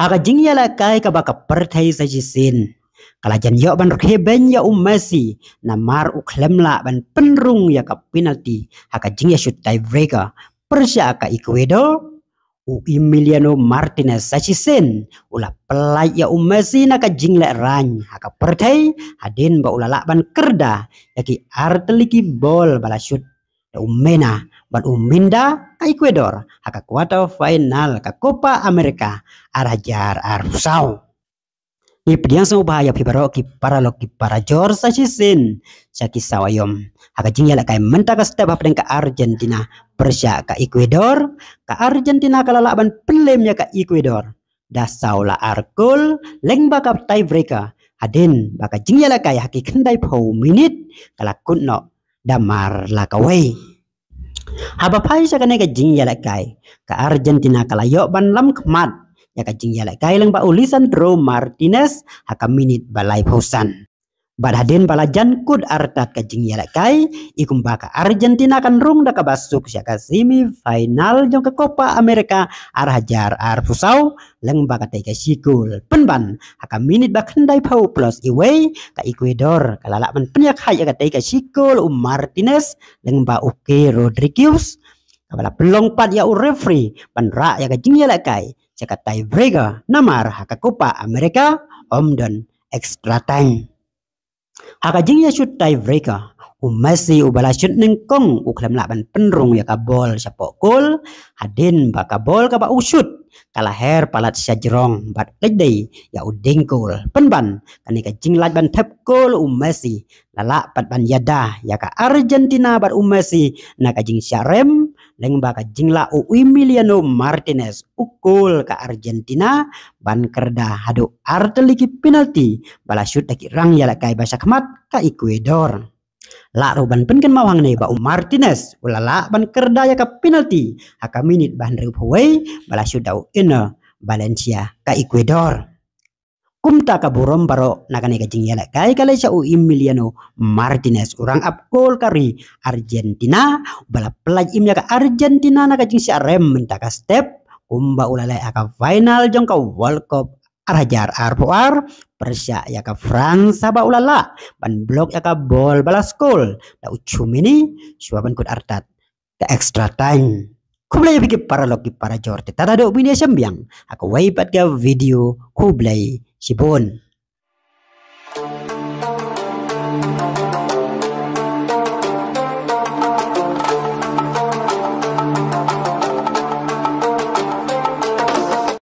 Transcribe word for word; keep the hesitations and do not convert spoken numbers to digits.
Ha ka jingïalehkai kaba ka pyrthei sa shisien ka la jan ïoh ban rkhie beiñ ïa u Messi namar u khlem lah ban pynrung ïa ka penalty ha ka jingïashut tiebreaker pyrshah ka Ecuador. U Emiliano Martinez sa shisien u la pyllait ïa u Messi na ka jinglehrain ha ka pyrthei hadien ba u la lah ban kyrda ïa ki artylli ki bol ba la shut da u Mena bad u Minda ka Ecuador ha ka quarter final ka Copa America ar hajar arphew saw. Ngi pdiang sngewbha ïa phi baroh ki paralok ki parajor sa shisien sha ki saw aïom ha ka jingïalehkai mynta ka step hapdeng ka Argentina pyrshah ka Ecuador. Ka Argentina ka la lah ban pynlem ïa ka Ecuador da saw la ar kol lyngba ka tiebreaker hadien ba ka jingïalehkai ha ki khyndaiphew minit ka la kut noh da mar la kawei. Haba phai sha kane ka jingïalehkai ka Argentina ka la ïoh ban lam khmat ïa ka jingïalehkai lyngba u Lisandro Martinez ha ka minit ba laiphew san. Bad hadien ba la jan kut artat ka jingïalehkai i kumba ka Argentina kan rung da kaba suk sha ka semi final jong ka Copa America ar hajar arphew saw lyngba katei ka shi kol. Pynban ha ka minit ba khyndaiphew plus iwei ka Ecuador ka la lah ban pynïakhaiñ ïa katei ka shi kol u Martinez lyngba u Kay Rodriguez kaba la pynlong pat ïa u referee ban rah ïa ka jingïalehkai sha ka tiebreaker namar ha ka Copa America ym don extra time. Ha ka jingïashut tiebreaker u Messi uba la shut nyngkong u khlem lah ban pynrung ïa ka bol shapoh kol hadien ba ka bol kaba u shut ka la her palat sha jrong bad leit dei ïa u dieng kol. Pynban kane ka jinglait ban thep kol u Messi la lah pat ban ïada ïa ka Argentina bad u Messi na ka jingshah rem lyngba ka jinglah u Emiliano Martinez u kol ka Argentina ban kyrda haduh artylli ki penalty ba la shut da ki rangïalehkai ba shakhmat ka Ecuador. Lah ruh ban pynkynmaw hangne ba u Martinez u la lah ban kyrda ïa ka penalty ha ka minit ba hynriewphew wei ba la shut da u Enner Valencia ka Ecuador. Kumta ka burom baroh na kane ka jingïalehkai ka leit sha u Emiliano Martinez u rangap kol ka ri Argentina uba la pyllait im ïa ka Argentina na ka jingshah rem mynta ka step kumba u la leh ha ka final jong ka World Cup ar hajar arphew ar pyrshah ïa ka France haba u la lah ban block ïa ka bol ba la skol da u Tchouaméni shuwa ban kut artat ka extra time. Khublei ïa phi ki paralok ki parajor te tat haduh ban ïashem biang ha kawei pat ka video. Khublei shibun.